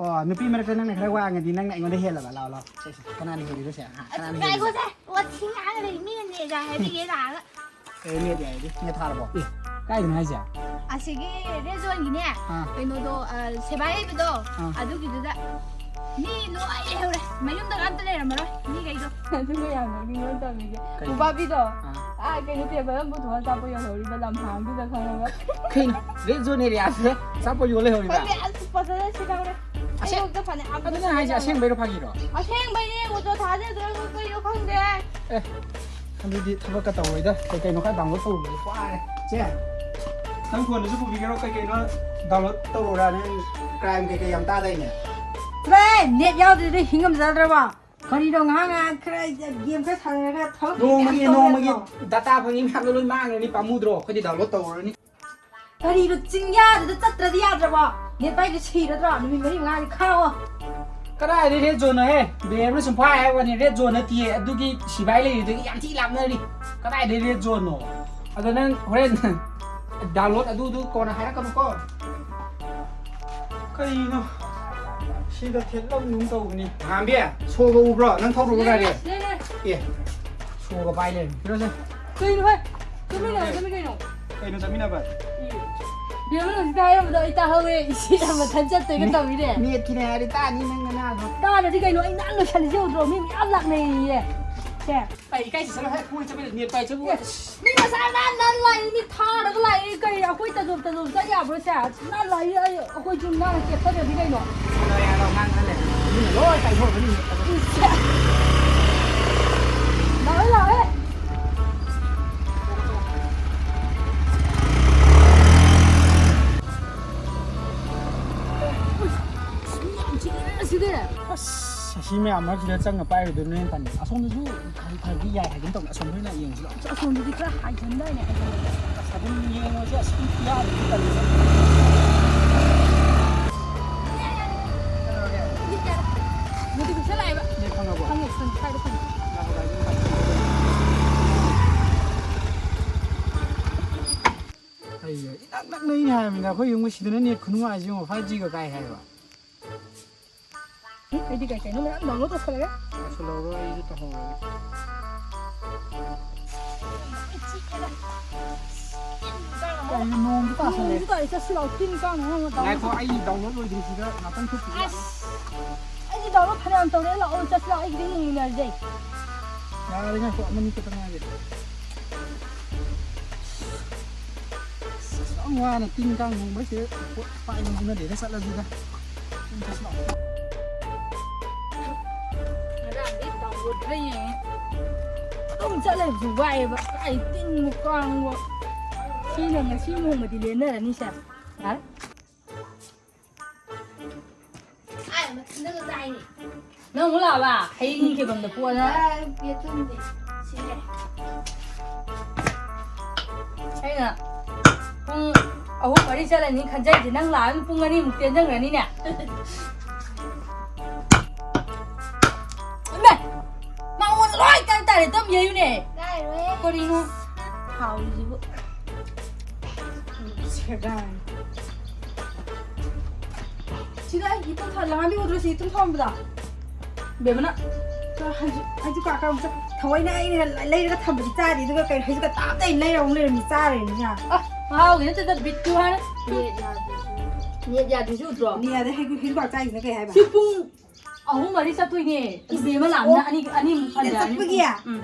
ꯑꯣ, ꯅꯨꯄꯤ ꯃꯔꯛꯇ ꯅꯪꯅ ꯈꯔ ꯋꯥꯡꯉꯗꯤ ꯅꯪꯅ ꯑꯩꯉꯣꯟꯗ ꯍꯦꯜꯂꯕ? ꯂꯥꯛꯑꯣ, ꯂꯥꯛꯑꯣ꯫ ꯁꯦ, ꯁꯦ, ꯀꯅꯥꯅ ꯍꯦꯜꯂꯤꯅꯣ ꯁꯦ? ꯍꯥ? ꯀꯅꯥꯅ ꯍꯦꯜꯂꯤꯅꯣ? ꯉꯥꯏꯈꯣꯁꯦ, ꯋꯥꯊꯤ ꯉꯥꯡꯉ ꯂꯩ꯫ ꯃꯤꯅ ꯅꯦꯠ ꯌꯥꯏ ꯍꯥꯏꯕꯤꯒꯦ ꯂꯥꯛꯑꯒ꯫ ꯑꯦ, ꯅꯦꯠ ꯌꯥꯏꯗꯤ? ꯅꯦꯠ ꯊꯥꯔꯕꯣ? ꯑꯦ, ꯀꯥꯏꯗꯅꯣ ꯍꯥꯏꯁꯦ? ꯑꯁꯤꯒꯤ ꯔꯦꯗ ꯖꯣꯟꯒꯤꯅꯦ, ꯑꯥ꯫ ꯀꯩꯅꯣꯗꯣ, ꯑ, ꯁꯦꯕꯥ ꯌꯩꯕꯗꯣ, ꯑꯥ꯫ ꯑꯗꯨꯒꯤꯗꯨꯗ ꯃꯤ ꯂꯣꯏ ꯂꯩꯍꯧꯔꯦ꯫ ꯃꯌꯨꯝꯗꯒ ꯑꯝꯇ ꯂꯩꯔꯝꯃꯔꯣꯏ, ꯃꯤꯈꯩꯗꯣ꯫ ꯑꯗꯨꯒ ꯌꯥꯝ ꯅꯣꯛꯅꯤꯡꯕ ꯑꯃ ꯇꯧꯔꯤꯁꯦ꯫ ꯀꯩꯅꯣ? ꯎꯄꯥꯕꯤꯗꯣ, ꯑꯥ꯫ ꯑꯥ, ꯀꯩꯅꯣ, ꯇꯦꯕꯜ ꯑꯃ ꯄꯨꯊꯣꯛꯑ ꯑꯆꯥꯄꯣꯠ ꯌꯣꯜꯍꯧꯔꯤꯕ ꯂꯝꯍꯥꯡꯗꯨꯗ ꯈꯪꯉꯒ꯫ ꯀꯩꯅꯣ? ꯔꯦꯗ ꯖꯣꯟ ꯑꯦꯔꯤꯌꯥꯁꯦ ꯑꯆꯥꯄꯣꯠ ꯌꯣꯜ ꯂꯩꯍꯧꯔꯤꯕ? ꯈꯪꯗꯦ, ꯑꯁ, ꯐꯖꯅ ꯁꯤꯠꯍꯧꯔꯦ꯫ ꯑꯁꯦ-, ꯑꯩꯕꯨꯛꯇ ꯐꯅꯌꯥꯝ ꯑꯗꯨ ꯅꯪ ꯍꯥꯏꯁꯦ ꯁꯤꯠꯍꯧꯔꯦ꯫ ꯑꯁꯦꯡꯕꯩꯔꯣ ꯐꯥꯒꯤꯔꯣ? ꯑꯁꯦꯡꯕꯩꯅꯦ, ꯑꯣꯇꯣ ꯊꯥꯖꯗ꯭ꯔꯒ ꯀꯩꯅꯣ ꯈꯪꯗꯦ꯫ ꯑꯦ, ꯑꯗꯨꯗꯤ ꯊꯕꯛꯀ ꯇꯧꯔꯣꯏꯗ꯫ ꯀꯩ ꯀꯩꯅꯣ ꯈꯔ ꯗꯥꯎꯟꯂꯣꯗ ꯇꯧꯔꯨꯕꯗꯤ ꯋꯥꯔꯦ꯫ ꯆꯦ, ꯅꯪ ꯐꯣꯟꯗꯁꯨ ꯄꯨꯕꯤꯒꯦꯔꯣ? ꯀꯩ ꯀꯩꯅꯣ ꯗꯥꯎꯟꯂꯣꯗ ꯇꯧꯔꯨꯔꯥ? ꯅꯪ ꯀ꯭ꯔꯥꯏꯝ ꯀꯩ ꯀꯩ ꯌꯥꯝ ꯇꯥꯗꯥꯏꯅꯦ? ꯆꯠꯂꯣꯍꯦ, ꯅꯦꯠ ꯌꯥꯎꯗ꯭ꯔꯗꯤ ꯍꯤꯡꯉꯝꯖꯗ꯭ꯔꯕꯣ? ꯀꯔꯤꯅꯣ, ꯉꯥꯏꯍꯥꯛ ꯉꯥꯏꯍꯥꯛ ꯈꯔ ꯒꯦꯝ ꯈꯔ ꯁꯥꯟꯅꯔꯒ ꯊꯕꯛ ꯃꯌꯥꯝ ꯅꯣꯡꯃꯒꯤ, ꯇꯧ ꯅꯣꯡꯃꯒꯤ ꯌꯥꯗ꯭ꯔꯣ? ꯗꯇꯥ ꯐꯪꯉꯤ ꯃꯌꯥꯝꯗꯣ ꯂꯣꯏ ꯃꯥꯡꯉꯅꯤ, ꯄꯥꯝꯃꯨꯗ꯭ꯔꯣ? ꯑꯩꯈꯣꯏꯗꯤ ꯗꯥꯎꯟꯂꯣꯗ ꯇꯧꯔꯨꯔꯅꯤ꯫ ꯀꯔꯤꯅꯣ, ꯆꯤꯡꯌꯥꯗꯨꯗ ꯆꯠꯇ꯭ꯔꯗꯤ ꯌꯥꯗ꯭ꯔꯕꯣ? ꯅꯦꯠ ꯄꯥꯏꯗꯨ ꯁꯤꯔꯗ꯭ꯔꯣ? ꯅꯨꯃꯤꯠ ꯃꯔꯤ ꯃꯉꯥꯅꯤ ꯈꯥꯡꯉꯣ꯫ ꯀꯗꯥꯏꯗꯩ ꯔꯦꯗ ꯖꯣꯟꯅꯣꯍꯦ? ꯕꯦꯝꯅ ꯁꯨꯝ ꯐꯥꯏ ꯍꯥꯏ ꯋꯥꯅꯤ, ꯔꯦꯗ ꯖꯣꯟ ꯅꯠꯇꯤꯌꯦ꯫ ꯑꯗꯨꯒꯤ ꯁꯤꯕꯥꯏ ꯂꯩꯔꯤꯗꯨꯒꯤ ꯌꯥꯝ ꯊꯤ ꯂꯥꯞꯅꯔꯤ꯫ ꯀꯗꯥꯏꯗꯩ ꯔꯦꯗ ꯖꯣꯟꯅꯣ? ꯑꯗꯣ ꯅꯪ ꯍꯣꯔꯦꯟ ꯗꯥꯎꯟꯂꯣꯗ ꯑꯗꯨꯗꯨ ꯀꯣꯟꯅ ꯍꯥꯏꯔꯛꯀꯅꯨꯀꯣ꯫ ꯀꯩꯅꯣ? ꯁꯤꯗ ꯊꯦꯠꯂꯝꯒꯨꯝ ꯇꯧꯕꯅꯤ꯫ ꯉꯥꯝꯕꯤ, ꯁꯣꯒ ꯎꯕ꯭ꯔꯣ? ꯅꯪ ꯊꯧꯔꯨꯕ ꯒꯥꯔꯤ? ꯂꯩ, ꯂꯩ꯫ ꯑꯦ, ꯁꯣꯒ ꯄꯥꯏ ꯂꯩꯔꯝꯃꯤ꯫ ꯄꯤꯔꯣꯁꯦ꯫ ꯀꯩꯅꯣ ꯍꯦ? ꯆꯠꯃꯤꯟꯅꯔꯣ, ꯆꯠꯃꯤꯟꯅꯔꯣ꯫ ꯀꯩꯅꯣ ꯆꯠꯃꯤꯟꯅꯕ? ꯕꯦꯝꯃ ꯍꯧꯖꯤꯛꯇ ꯍꯥꯏꯔꯝꯕꯗꯣ ꯑꯩ ꯇꯥꯍꯧꯋꯦ꯫ ꯏꯁꯤꯡ ꯑꯃ ꯊꯟ ꯆꯠꯇꯣꯏꯒ ꯇꯧꯔꯤꯅꯦ꯫ ꯅꯦꯠꯀꯤꯅꯦ ꯍꯥꯏꯔꯗꯤ ꯇꯥꯅꯤ ꯅꯪ ꯅꯅꯥꯗꯣ꯫ ꯇꯥꯗ꯭ꯔꯗꯤ ꯀꯩꯅꯣ? ꯑꯩ ꯅꯍꯥꯟ ꯂꯣꯏꯁꯜꯂꯤꯁꯦ ꯎꯗ꯭ꯔꯣ? ꯃꯤ ꯃꯌꯥꯝ ꯂꯥꯛꯅꯩꯌꯦ꯫ ꯁꯦ꯫ ꯑꯩ ꯏꯀꯥꯏ ꯆꯠꯂꯣ ꯍꯦ, ꯀꯣꯏ ꯆꯠꯄꯗ ꯅꯦꯠ ꯄꯥꯏ ꯆꯠꯄ ꯑꯦ, ꯋꯥꯅꯤ꯫ ꯃꯤ ꯉꯁꯥꯏ ꯅꯥꯟ ꯅꯥꯟ ꯂꯥꯛꯏ, ꯃꯤ ꯊꯥꯔꯒ ꯂꯥꯛꯏ꯫ ꯀꯩ ꯑꯩꯈꯣꯏ ꯇꯖꯣꯞ ꯇꯖꯣꯞ ꯆꯠ ꯌꯥꯕ꯭ꯔꯣ ꯁꯦ? ꯅꯥꯟ ꯂꯥꯛꯏ, ꯑꯩ, ꯑꯩꯈꯣꯏꯁꯨ ꯅꯥꯟꯅ ꯆꯦꯞꯊꯗ꯭ꯔꯗꯤ ꯀꯩꯅꯣ? ꯌꯥꯔꯣ, ꯌꯥꯔꯣ, ꯉꯥꯡ ꯈꯔ ꯂꯩꯔꯦ꯫ ꯃꯤꯅ ꯂꯣꯏ ꯄꯥꯏꯊꯣꯛꯈ꯭ꯔꯅꯤ꯫ ꯂꯥꯛꯑꯣ, ꯂꯥꯛꯑꯣ꯫ ꯎꯏ, ꯃꯤ ꯌꯥꯝ ꯆꯤꯜꯂꯦ ꯁꯤꯗꯤ꯫ ꯑꯁ, ꯑꯁꯤ ꯃꯌꯥꯝ ꯃꯔꯛꯁꯤꯗ ꯆꯪꯉ ꯄꯥꯏꯔꯨꯗꯣꯏꯅꯣ ꯍꯦꯟꯅ ꯇꯟꯕ꯫ ꯑꯁꯣꯝꯗꯁꯨ ꯈꯔ ꯈꯔꯗꯤ ꯌꯥꯏ ꯍꯥꯏꯒꯨꯝ ꯇꯧꯅꯤ꯫ ꯑꯁꯣꯝꯗ ꯑꯣꯏꯅ ꯌꯦꯡꯁꯤꯔꯣ? ꯑꯁ, ꯑꯁꯣꯝꯗꯗꯤ ꯈꯔ ꯍꯥꯏꯖꯤꯟꯗꯥꯏꯅꯦ, ꯍꯥꯏꯖꯤꯟꯕꯗ꯫ ꯑꯁ, ꯑꯗꯨꯝ ꯌꯦꯡꯉꯨꯔꯁꯦ꯫ ꯑꯁ, ꯌꯥꯔꯤꯗꯤ ꯇꯜꯂꯤꯗ꯫ ꯀꯩꯗꯧꯔꯒꯦ? ꯅꯣꯇꯤꯐꯤꯀꯦꯁꯟ ꯂꯥꯛꯑꯦꯕ꯫ ꯅꯦꯠ ꯐꯪꯉꯕꯣ? ꯐꯪꯉꯦ, ꯐꯪꯉꯦ꯫ ꯀꯥꯏꯗ ꯐꯪꯉꯦ? ꯉꯥꯏꯈꯣ, ꯉꯥꯏꯈꯣ, ꯉꯥꯏꯈꯣ꯫ ꯑꯩ ꯏꯅꯛ ꯅꯛꯅꯩꯅꯦ ꯍꯥꯏꯕꯅꯤꯗ꯫ ꯑꯩꯈꯣꯏ ꯌꯨꯝꯒ ꯁꯤꯗꯅ ꯅꯦꯠ ꯈꯨꯅꯨꯡꯉꯥꯏꯁꯦ ꯌꯦꯡꯉꯣ, ꯐꯥꯏꯚ ꯖꯤꯒ ꯀꯥꯏ ꯍꯥꯏꯕ꯫ ꯎꯝ, ꯑꯩꯗꯤ ꯀꯩ ꯀꯩꯅꯣ ꯃꯌꯥꯝ download ꯇꯧꯁꯜꯂꯒꯦ꯫ ꯇꯧꯁꯜꯍꯧꯔꯣ, ꯑꯩꯁꯨ ꯇꯧꯍꯧꯔꯒꯦ꯫ ꯀꯩꯅꯣ ꯅꯣꯡꯁꯨ ꯇꯥꯁꯜꯂꯦ꯫ ꯅꯣꯡꯁꯨ ꯇꯥꯏ, ꯆꯠꯁꯤ ꯂꯥꯛꯑꯣ, ꯇꯤꯟ ꯀꯥꯡ ꯃꯌꯥꯝ ꯑꯃ download ꯉꯥꯏꯈꯣ, ꯑꯩ download ꯂꯣꯏꯗ꯭ꯔꯤꯁꯤꯗ ꯉꯥꯛꯇꯪ ꯊꯣꯛꯈꯤꯒꯦ꯫ ꯑꯁ, ꯑꯩꯗꯤ download ꯐꯅꯌꯥꯝ ꯇꯧꯔꯦ, ꯂꯥꯛꯑꯣ, ꯆꯠꯁꯤ ꯂꯥꯛꯑꯣ, ꯑꯩꯒꯤꯗꯤ ꯌꯦꯡꯃꯤꯟꯅꯔꯁꯦ꯫ ꯌꯥꯔꯦ, ꯉꯥꯏꯈꯣ, ꯑꯃꯅꯤ ꯈꯛꯇ ꯉꯥꯏꯔꯦ꯫ ꯑꯁ, ꯌꯥꯝ ꯋꯥꯅ ꯇꯤꯟ ꯀꯥꯡ ꯅꯣꯡꯕꯁꯤꯗ ꯄꯣꯠ ꯄꯥꯏꯕ ꯍꯧꯅꯗꯦꯗ, ꯆꯠꯂꯁꯤꯗ꯫ ꯉꯔꯥꯡꯗꯤ download ꯈꯔ ꯌꯦꯡꯉꯦ꯫ ꯑꯗꯨꯝ ꯆꯠꯂꯕꯁꯨ ꯋꯥꯏꯑꯦꯕ꯫ ꯀꯥꯏ ꯇꯤꯟꯕꯨ ꯀꯥꯡꯕꯨ꯫ ꯁꯤꯅ ꯉꯁꯤ ꯅꯣꯡꯃꯗꯤ ꯂꯦꯟꯅꯔꯅꯤꯁꯦ꯫ ꯌꯥꯔꯦ꯫ ꯑꯥꯏ, ꯃꯊꯟꯗꯒ ꯇꯥꯏꯅꯦ꯫ ꯅꯪ ꯑꯃꯨꯛ ꯂꯥꯛꯑꯕ? ꯍꯌꯦꯡ ꯀꯩꯐꯝꯗ ꯄꯣꯠꯅ꯫ ꯑꯥ, ꯄꯦꯠ ꯊꯨꯝꯗꯤ ꯁꯤꯔꯦ꯫ ꯑꯩꯅ ꯄꯨꯡ ꯑꯍꯨꯝ ꯃꯔꯤ ꯆꯠꯂꯅꯤ ꯈꯟꯖꯩꯁꯦ, ꯅꯪ ꯂꯥꯛꯑꯒ ꯄꯨꯡ ꯑꯅꯤꯃꯨꯛ ꯇꯦꯟꯖꯟꯈ꯭ꯔꯅꯤꯅꯦ꯫ ꯏꯃꯥ! ꯃꯉꯣꯟꯗ ꯂꯣꯏ ꯇꯥꯏ ꯇꯥꯔꯦ, ꯇꯝ ꯌꯩꯌꯨꯅꯦ꯫ ꯀꯥꯏꯔꯣꯏ꯫ ꯀꯔꯤꯅꯣ? ꯍꯥꯎꯔꯤꯁꯤꯕꯨ꯫ ꯁꯦꯒꯥꯏ꯫ ꯁꯤꯗ ꯑꯩꯒꯤ ꯏꯇꯨꯝ ꯊꯥ-, ꯂꯥꯡꯍꯟꯕꯤ ꯎꯗ꯭ꯔꯣ ꯁꯤ ꯏꯇꯨꯝ ꯊꯥꯎꯝꯕꯗ? ꯕꯦꯝꯃꯅ꯫ ꯍꯩꯁꯨ-, ꯍꯩꯁꯨ ꯀꯥ ꯀꯥ ꯑꯃꯨꯛ ꯆꯠ-, ꯊꯑꯣꯏꯅ ꯑꯩꯅ ꯂꯩꯔꯒ ꯊꯝꯕꯗꯤ ꯆꯥꯗꯦ, ꯑꯗꯨꯒ ꯀꯩꯅꯣ ꯍꯩꯁꯨ ꯀꯥ ꯇꯥꯞꯇ ꯑꯩꯅ ꯂꯩꯔꯒ ꯑꯃꯨꯛ ꯂꯩꯔꯝꯃꯤ ꯆꯥꯔꯦꯅꯦ ꯁꯤꯅ꯫ ꯑ, ꯃꯍꯥꯎꯒꯤ ꯅꯠꯇꯦꯗ, ꯕꯤꯠꯀꯤ ꯋꯥꯅꯤ꯫ ꯅꯦꯠ ꯌꯥꯗ꯭ꯔꯤꯁꯨ꯫ ꯅꯦꯠ ꯌꯥꯗ꯭ꯔꯤꯁꯨ ꯎꯗ꯭ꯔꯣ? ꯅꯦꯠ ꯌꯥꯗꯦ, ꯍꯩꯒꯨ-, ꯍꯩꯁꯨ ꯀꯥ ꯆꯥꯏꯁꯤꯅ ꯀꯩ ꯍꯥꯏꯕ? ꯁꯤ ꯄꯨꯡ ꯑꯍꯨꯝ ꯃꯔꯤ ꯆꯠꯇꯣꯏꯅꯦ꯫ ꯏꯕꯦꯝꯃ ꯂꯥꯛꯑꯝꯅ ꯑꯅꯤ, ꯑꯅꯤꯃꯨꯛ ꯍꯜꯂꯦ, ꯑꯅꯤ꯫ ꯆꯠꯄꯒꯤ? ꯎꯝ꯫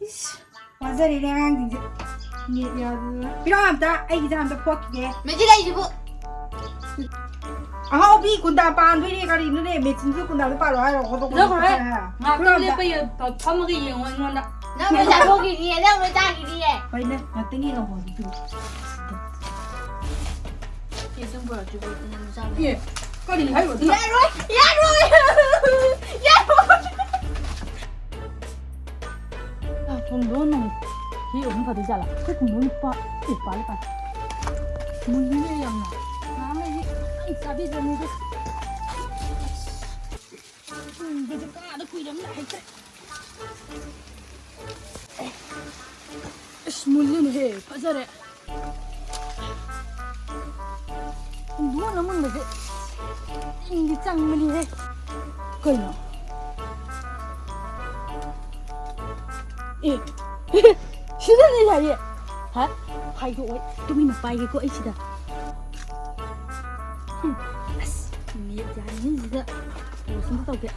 ꯏꯁ, ꯋꯥꯖꯔꯦꯅꯦ ꯑꯉꯥꯡꯁꯤꯡꯁꯦ꯫ ꯅꯦꯠ ꯌꯥꯗꯗꯅ꯫ ꯄꯤꯔꯣ ꯑꯝꯇ, ꯑꯩꯒꯤꯁꯦ ꯑꯝꯇ ꯐꯣꯠꯈꯤꯒꯦ꯫ ꯃꯦꯆꯤꯟ ꯂꯩꯁꯤꯕꯨ꯫ ꯑꯍꯥꯎꯕꯤ ꯀꯨꯟꯗꯥ ꯄꯥꯟꯗꯣꯏꯅꯦ ꯀꯔꯤꯅꯣꯅꯦ? ꯃꯦꯆꯤꯟꯁꯨ ꯀꯨꯟꯗꯥꯗ ꯄꯥꯜꯂꯣ ꯍꯥꯏꯔꯣ? ꯈꯣꯠꯇꯣ ꯈꯣꯠꯇꯣ ꯂꯧꯈ꯭ꯔꯦ꯫ ꯍꯥꯏꯔꯣ? ꯉꯥꯛꯇꯪ ꯄꯤꯔꯣ ꯑꯝꯇ꯫ ꯂꯦꯞꯄ ꯌꯦꯡ-, ꯐꯝꯃꯒ ꯌꯦꯡꯉꯣ ꯑꯩꯉꯣꯟꯗ꯫ ꯅꯪ ꯄꯩꯁꯥ ꯊꯣꯛꯈꯤꯅꯤꯌꯦ, ꯅꯪ ꯂꯣꯏ ꯆꯥꯈꯤꯅꯤꯌꯦ꯫ ꯍꯣꯏꯅꯦ, ꯉꯥꯛꯇꯪ ꯌꯦꯡꯉꯣ ꯑꯗꯨꯗꯤ꯫ ꯀꯦꯁ ꯑꯃ ꯄꯨꯔꯛꯇ꯭ꯔꯤꯕꯣ? ꯅꯪ ꯆꯥꯕ ꯑꯦ, ꯀꯔꯤ ꯍꯥꯏꯔꯣ ꯑꯗꯨꯅ? ꯌꯥꯔꯣꯏ! ꯌꯥꯔꯣꯏ! ꯌꯥꯔꯣꯏ! ꯄꯨꯡꯗꯣꯟ ꯅꯪ ꯍꯤ ꯑꯍꯨꯝ ꯐꯗꯣꯏ ꯖꯥꯠꯂꯥ? ꯑꯩꯈꯣꯏ ꯄꯨꯡꯗꯣꯟ ꯅꯨꯄꯥ ꯏꯄꯥ ꯂꯩꯄꯥ꯫ ꯃꯨꯟꯗꯣꯏꯅꯦ ꯌꯥꯝꯅ꯫ ꯅꯍꯥꯟꯈꯩꯗꯤ ꯌꯥꯝ ꯆꯥꯕꯤꯗ꯭ꯔꯕꯅꯤꯗ꯫ ꯎꯝ, ꯕꯖꯥꯔ ꯀꯥꯗ ꯀꯨꯏꯔꯕꯅꯤꯅ ꯍꯩꯇ꯭ꯔꯦ꯫ ꯑꯁ, ꯃꯨꯜꯂꯤꯅꯦꯍꯦ, ꯐꯖꯔꯦ꯫ ꯄꯨꯡꯗꯣꯟ ꯑꯃꯨꯟꯕꯁꯦ ꯇꯤꯟꯗꯤ ꯆꯪꯕꯅꯤꯍꯦ꯫ ꯀꯩꯅꯣ? ꯑꯦ, ꯁꯤꯗꯅꯦ ꯌꯥꯏꯌꯦ꯫ ꯍꯥ? ꯍꯥꯏꯗꯣꯛꯑꯣꯏ, ꯇꯨꯃꯤꯟꯅ ꯄꯥꯏꯒꯦꯀꯣ ꯑꯩ ꯁꯤꯗ꯫ ꯍꯨꯝ, ꯑꯁ, ꯅꯦꯠ ꯌꯥꯔꯤꯉꯩꯁꯤꯗ ꯀꯣꯜ ꯁꯨꯝ ꯇꯧꯒꯦ꯫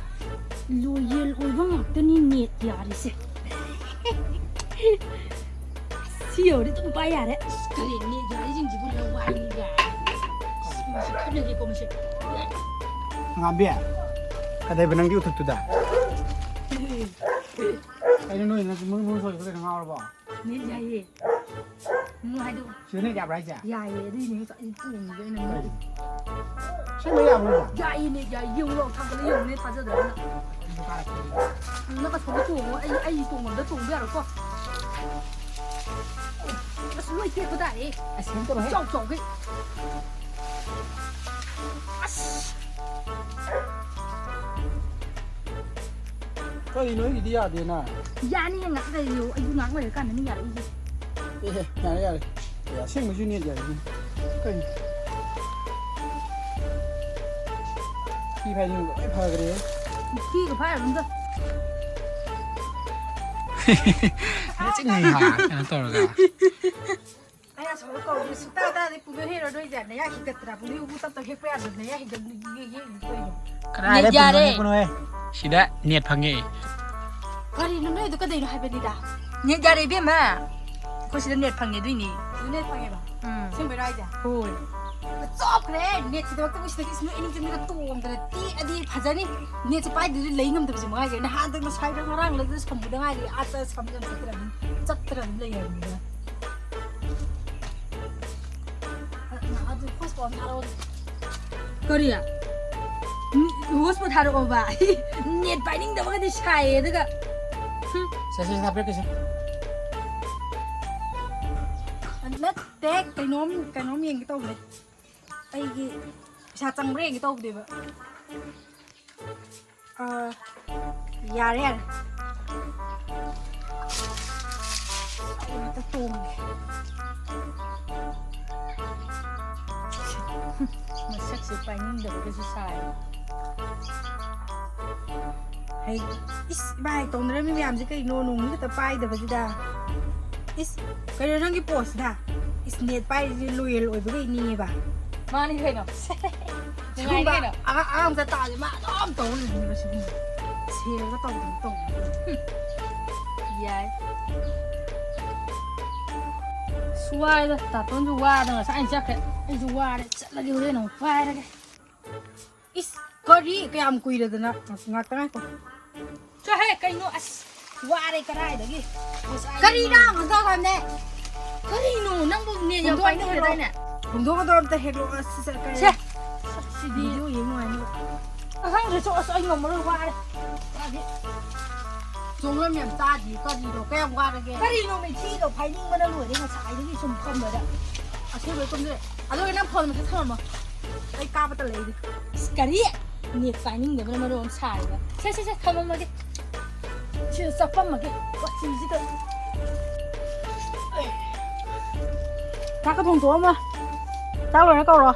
ꯂꯣꯌꯦꯜ ꯑꯣꯏꯕ ꯉꯥꯛꯇꯅꯤ ꯅꯦꯠ ꯌꯥꯔꯤꯁꯦ꯫ ꯁꯤ ꯌꯧꯔꯗꯤ ꯑꯗꯨꯝ ꯄꯥꯏ ꯌꯥꯔꯦ꯫ ꯑꯁ, ꯀꯔꯤ ꯅꯦꯠ ꯌꯥꯔꯤꯁꯤꯡꯁꯤꯕꯨ ꯂꯋꯥꯏꯅꯤ ꯀꯥꯏ꯫ ꯑꯁ, ꯃꯁꯤ ꯈꯠꯅꯒꯦꯀꯣ ꯃꯁꯤ꯫ ꯉꯥꯝꯕꯤ, ꯀꯗꯩꯕ ꯅꯪꯒꯤ ꯎꯊꯨꯞꯇꯨꯗ? ꯀꯩꯅꯣ ꯅꯣꯏ ꯅꯪ ꯃꯨꯟ ꯃꯨꯟ ꯁꯣꯏꯕ ꯀꯩꯅꯣ ꯉꯥꯎꯔꯕꯣ? ꯅꯦꯠ ꯌꯥꯏꯌꯦ꯫ ꯅꯪ ꯍꯥꯏꯗꯣ꯫ ꯁꯤꯗ ꯅꯦꯠ ꯌꯥꯕ꯭ꯔꯥ ꯍꯥꯏꯁꯦ? ꯌꯥꯏꯌꯦ, ꯑꯗꯨꯏꯅꯦ ꯉꯁꯥꯏ ꯑꯩ ꯇꯣꯡꯉꯤꯗꯣ ꯑꯩꯅ ꯅꯦꯠ꯫ ꯑꯁꯦꯡꯕ ꯌꯥꯕ꯭ꯔꯣ? ꯌꯥꯏꯌꯦ, ꯅꯦꯠ ꯌꯥꯏꯌꯦ꯫ ꯌꯦꯡꯉꯨ ꯂꯥꯎ, ꯊꯥꯒꯠꯂ ꯌꯦꯡꯉꯨꯅꯦ, ꯊꯥꯖꯗ꯭ꯔꯒꯅ꯫ ꯑꯗꯨ ꯇꯥꯔꯛꯄꯗꯤ꯫ ꯑꯗꯨ ꯅꯪ ꯑꯁꯣꯝꯗ ꯇꯣꯡꯉꯣ, ꯑꯩ, ꯑꯩ ꯇꯣꯡꯐꯝꯗ ꯇꯣꯡꯕ ꯌꯥꯔꯣꯏꯀꯣ꯫ ꯑꯁ, ꯂꯣꯏ ꯇꯦꯛꯄ ꯇꯥꯔꯦ꯫ ꯑꯁ, ꯀꯩꯅꯣ ꯇꯧꯔꯣꯍꯦ꯫ ꯆꯥꯎ ꯆꯥꯎꯈꯩ꯫ ꯑꯁ꯫ ꯀꯔꯤꯅꯣ ꯑꯩꯒꯤꯗꯤ ꯌꯥꯗꯦꯅ? ꯌꯥꯅꯤ, ꯉꯥꯏꯍꯥꯛ ꯂꯩꯌꯨ꯫ ꯑꯩꯁꯨ ꯉꯥꯏꯍꯥꯛ ꯂꯩꯔꯀꯥꯟꯗꯅꯤ ꯌꯥꯔꯛꯏꯁꯦ꯫ ꯑꯦ, ꯌꯥꯔꯦ, ꯌꯥꯔꯦ꯫ ꯑꯦ, ꯑꯁꯦꯡꯕꯩꯁꯨ ꯅꯦꯠ ꯌꯥꯏ꯫ ꯀꯩꯅꯣ? ꯊꯤ ꯐꯥꯏꯅꯤꯡꯕ ꯂꯣꯏ ꯐꯈ꯭ꯔꯦ꯫ ꯊꯤꯒ ꯐꯥꯏꯔꯨꯅꯨꯗ꯫ ꯃꯆꯤꯟ ꯃꯩ ꯍꯥ, ꯀꯩꯅꯣ ꯇꯧꯔꯒ꯫ ꯑꯩꯅ ꯁꯣꯝꯗ ꯀꯧꯕꯗꯤ ꯁꯨꯛꯇꯥ ꯇꯥꯗꯦ꯫ ꯄꯨꯡꯗꯣ ꯍꯦꯛꯑꯔꯣꯏ ꯍꯥꯏꯁꯦ꯫ ꯅꯌꯥ ꯍꯤꯒꯠꯇ꯭ꯔꯥ? ꯄꯨꯡꯗꯣ ꯎꯕꯨ ꯇꯞ ꯇꯞ ꯍꯦꯛꯄ ꯌꯥꯗ꯭ꯔꯥ? ꯅꯌꯥ ꯍꯤꯒꯠ-, ꯍꯦꯛ-, ꯍꯦꯛ-, ꯍꯦꯛ-, ꯍꯦꯛ-, ꯀꯩꯅꯣ? ꯀꯗꯥꯏꯗ ꯅꯦꯠ ꯌꯥꯔꯦ꯫ ꯄꯨꯡꯗꯣ ꯍꯦꯛꯄꯅꯣꯍꯦ? ꯁꯤꯗ ꯅꯦꯠ ꯐꯪꯉꯦ꯫ ꯀꯔꯤꯅꯣ ꯅꯣꯏꯗꯣ ꯀꯩꯗꯧꯅꯣ ꯍꯥꯏꯕꯅꯤꯗ? ꯅꯦꯠ ꯌꯥꯔꯦ ꯏꯕꯦꯝꯃ꯫ ꯑꯩꯈꯣꯏ ꯁꯤꯗ ꯅꯦꯠ ꯐꯪꯉꯦ ꯑꯗꯨꯏꯅꯦ꯫ ꯅꯦꯠ ꯐꯪꯉꯦꯕ? ꯎꯝ꯫ ꯑꯁꯦꯡꯕꯩꯔꯣ ꯍꯥꯏꯁꯦ? ꯍꯣꯏ꯫ ꯆꯣꯞꯈ꯭ꯔꯦ꯫ ꯅꯦꯠꯀꯤꯗꯃꯛꯇ ꯃꯣꯏ ꯁꯤꯗꯒꯤ ꯏꯁ ꯅꯣꯏ ꯑꯅꯤ ꯆꯪꯉꯒ ꯇꯣꯡꯗꯅ ꯇꯦꯛꯑꯗꯤ ꯐꯖꯅꯤ꯫ ꯅꯦꯠꯁꯦ ꯄꯥꯏꯗ꯭ꯔꯗꯤ ꯂꯩ ꯉꯝꯗꯕꯁꯦ ꯃꯉꯥꯏꯔꯦ꯫ ꯅꯍꯥꯟꯗ ꯉꯁꯥꯏꯗ ꯉꯔꯥꯡ ꯂꯩꯗ ꯁꯝꯕꯗ ꯉꯥꯏꯔꯤ꯫ ꯑꯥ ꯆꯠ-, ꯁꯝꯕꯗ ꯆꯠꯇ꯭ꯔꯕꯅꯤ꯫ ꯆꯠꯇ꯭ꯔꯕꯅꯤ ꯂꯩꯔꯕꯅꯤꯗ꯫ ꯑꯗꯨ hotspot ꯑꯃ ꯊꯥꯔꯛꯑꯣ꯫ ꯀꯔꯤ? ꯎꯝ, hotspot ꯊꯥꯔꯛꯑꯣꯕ꯫ ꯅꯦꯠ ꯄꯥꯏꯅꯤꯡꯗꯕꯒꯗꯤ ꯁꯥꯏꯌꯦ ꯑꯗꯨꯒ꯫ ꯍꯨꯝ꯫ ꯁꯦ, ꯁꯦ, ꯁꯦ, ꯍꯥꯞꯄꯤꯔꯛꯀꯦꯁꯦ꯫ ꯅꯠꯇꯦ, ꯀꯩꯅꯣꯝ, ꯀꯩꯅꯣꯝ ꯌꯦꯡꯒꯦ ꯇꯧꯕꯅꯦ꯫ ꯑꯩꯒꯤ ꯄꯩꯁꯥ ꯆꯪꯕ꯭ꯔꯥ ꯌꯦꯡꯒꯦ ꯇꯧꯕꯅꯦꯕ꯫ ꯑꯥ, ꯌꯥꯔꯦ, ꯌꯥꯔꯦ꯫ ꯑꯩ ꯑꯝꯇ ꯇꯣꯡꯒꯦ꯫ ꯃꯁꯛꯁꯦ ꯄꯥꯏꯅꯤꯡꯗꯕꯒꯁꯨ ꯁꯥꯏ꯫ ꯍꯩ, ꯏꯁ, ꯏꯕꯥꯏ ꯇꯧꯅꯔꯝꯃꯤ ꯃꯌꯥꯝꯁꯦ ꯀꯩꯅꯣ? ꯅꯣꯡ ꯅꯤꯅꯤ ꯈꯛꯇ ꯄꯥꯏꯗꯕꯁꯤꯗ꯫ ꯏꯁ, ꯀꯩꯅꯣ ꯅꯪꯒꯤ ꯄꯣꯁꯁꯤꯗ? ꯏꯁ, ꯅꯦꯠ ꯄꯥꯏꯔꯤꯁꯦ loyal ꯑꯣꯏꯕꯒꯩꯅꯤꯕ꯫ ꯃꯥꯅꯤ ꯀꯩꯅꯣ꯫ ꯅꯨꯡꯉꯥꯏꯔꯦ ꯁꯤꯒꯨꯝꯕ ꯀꯩꯅꯣ꯫ ꯑꯉꯥꯡ, ꯑꯉꯥꯡ ꯃꯆꯥ ꯇꯥꯁꯦ ꯃꯥ ꯑꯗꯨꯝ ꯇꯧ ꯂꯩꯕꯅꯦꯕ ꯁꯤꯒꯨꯝꯕ꯫ ꯁꯦꯜꯒ ꯇꯧꯗꯅ ꯇꯧꯕ꯫ ꯍꯨꯝ꯫ ꯌꯥꯏ꯫ ꯑꯁ, ꯋꯥꯏꯗ꯫ ꯇꯥꯇꯣꯟꯁꯨ ꯋꯥꯗꯅ ꯉꯁꯥꯏꯅ ꯆꯠꯈ꯭ꯔꯦ꯫ ꯑꯩꯁꯨ ꯋꯥꯔꯦ꯫ ꯆꯠꯂꯒꯦ, ꯍꯣꯔꯦꯟ ꯑꯃꯨꯛ ꯄꯥꯏꯔꯒꯦ꯫ ꯏꯁ, ꯀꯔꯤ? ꯀꯌꯥꯝ ꯀꯨꯏꯔꯗꯅ? ꯉꯥꯛꯇ ꯉꯥꯏꯈꯣ꯫ ꯆꯠꯂꯣꯍꯦ, ꯀꯩꯅꯣ? ꯑꯁ, ꯋꯥꯔꯦ ꯀꯔꯥꯏꯗꯒꯤ꯫ ꯉꯁꯥꯏ ꯀꯔꯤꯅꯣ? ꯉꯥꯛꯇ ꯉꯥꯏꯈꯣꯅꯦ꯫ ꯀꯔꯤꯅꯣ? ꯅꯪꯕꯨ ꯅꯦꯠ ꯌꯥꯝ ꯍꯨꯟꯗꯣꯛꯑꯝꯗ ꯄꯥꯏꯅꯤꯡꯗꯦꯗꯥꯏꯅꯦ? ꯍꯦꯛꯂꯛꯑꯣ꯫ ꯍꯨꯟꯗꯣꯛꯑꯝꯗ ꯑꯝꯇ ꯍꯦꯛꯂꯛꯑꯣ꯫ ꯑꯁ, ꯁꯦ, ꯀꯩ-, ꯁꯦ, ꯁꯤꯗꯤ꯫ ꯚꯤꯗꯤꯑꯣ ꯌꯦꯡ ꯅꯨꯡꯉꯥꯏꯅꯤ꯫ ꯑꯉꯥꯡꯗꯨꯁꯨ, ꯑꯁ, ꯑꯩ ꯉꯝꯃꯔꯣꯏ, ꯋꯥꯔꯦ꯫ ꯋꯥꯔꯦ꯫ ꯆꯣꯡꯂꯝ ꯌꯥꯝ ꯆꯥꯗꯤ ꯀꯔꯤꯅꯣ? ꯀꯌꯥꯝ ꯋꯥꯔꯒꯦ? ꯀꯔꯤꯅꯣ ꯃꯤꯊꯤꯗꯣ ꯐꯥꯏꯅꯤꯡꯕꯅ ꯂꯣꯏꯔꯦ ꯉꯁꯥꯏꯗꯒꯤ ꯁꯨꯝ ꯐꯝꯕꯗ꯫ ꯑꯁꯦꯡꯕꯩ ꯇꯨꯝꯗ꯭ꯔꯦ꯫ ꯑꯗꯨꯒ ꯅꯪ ꯐꯣꯟ ꯃꯊꯛ ꯊꯝꯃꯝꯃꯣ꯫ ꯑꯩ ꯀꯥꯞꯄ ꯇꯜꯂꯦ ꯑꯩꯗꯤ꯫ ꯑꯁ, ꯀꯔꯤ? ꯅꯦꯠ ꯄꯥꯏꯅꯤꯡꯗꯕꯅ ꯃꯔꯣꯟ ꯑꯃ ꯁꯥꯔꯤꯕ꯫ ꯁꯦ, ꯁꯦ, ꯁꯦ, ꯊꯝꯃꯝꯃꯒꯦ꯫ ꯁꯤꯗ ꯆꯞꯄꯝꯃꯒꯦ꯫ ꯋꯥꯊꯤꯁꯤꯗ꯫ ꯆꯥꯛꯀ ꯊꯣꯡ ꯇꯣꯛꯑꯝꯃꯣ꯫ ꯆꯥꯛ ꯂꯣꯏꯔ ꯀꯧꯔꯣ꯫